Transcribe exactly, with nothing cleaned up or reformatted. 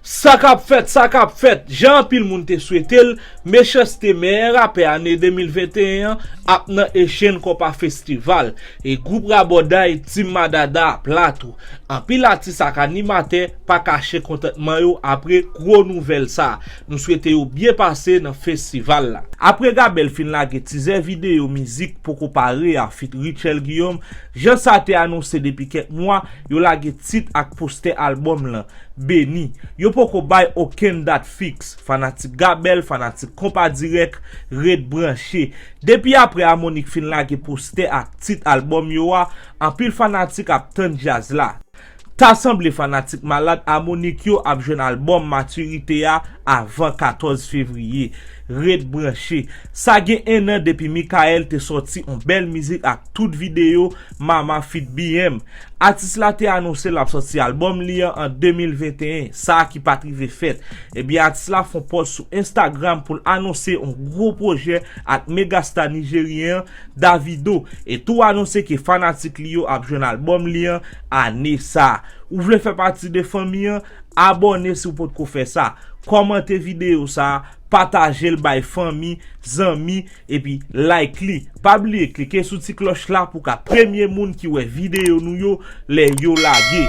Sa k ap fèt, sa k ap fèt, jan anpil moun te swete l, Mechanste, meyè rapè ane de mil venteyen an, ap nan Echenn Konpa Festival, e gwoup Rabòday Team Madada ap la tou. Anpil atis ak animatè pa kache kontantman yo apre gwo nouvèl sa. Nou swete yo byen pase nan festival la. Apre Gabel fin lage tizè videyo mizik Poko Pare a feat Rutshelle Guillaume, jan sa te anonse depi kèk mwa, yo lage tit ak postè albòm lan, Beni. Yo poko bay okenn dat fiks. Fanatik Gabel, fanatik Konpa Dirèk, ret branche. Depi apre Amonik fin lage postè ak tit albòm yo a, anpil fanatik ap tann djaz la. Ta sanble fanatik malad Amonik yo ap jwenn albòm Matirite a avan katòz fevriye. Ret branche. Sa gen en an depi Mikael te sòti on bèl mizik ak tout videyo Mama feat B M. Atis la te anonse l ap sòti albòm li an an de mil venteyen, sa ki pa t rive fèt. Ebyen, atis la fè on pòs sou Instagram pou l anonse on gwo pwojè ak megasta nijeryen an, Davido, e tou anonse ke fanatik li yo ap jwenn albòm li an ane sa a. Ou vle fè pati de fanmi an? Abòne si w potko fè sa. Kòmante videyo sa a, pataje l bay fanmi, zanmi, epi like li. Pa bliye klike sou ti klòch la pou w ka premye moun ki wè videyo nou yo lè yo lage.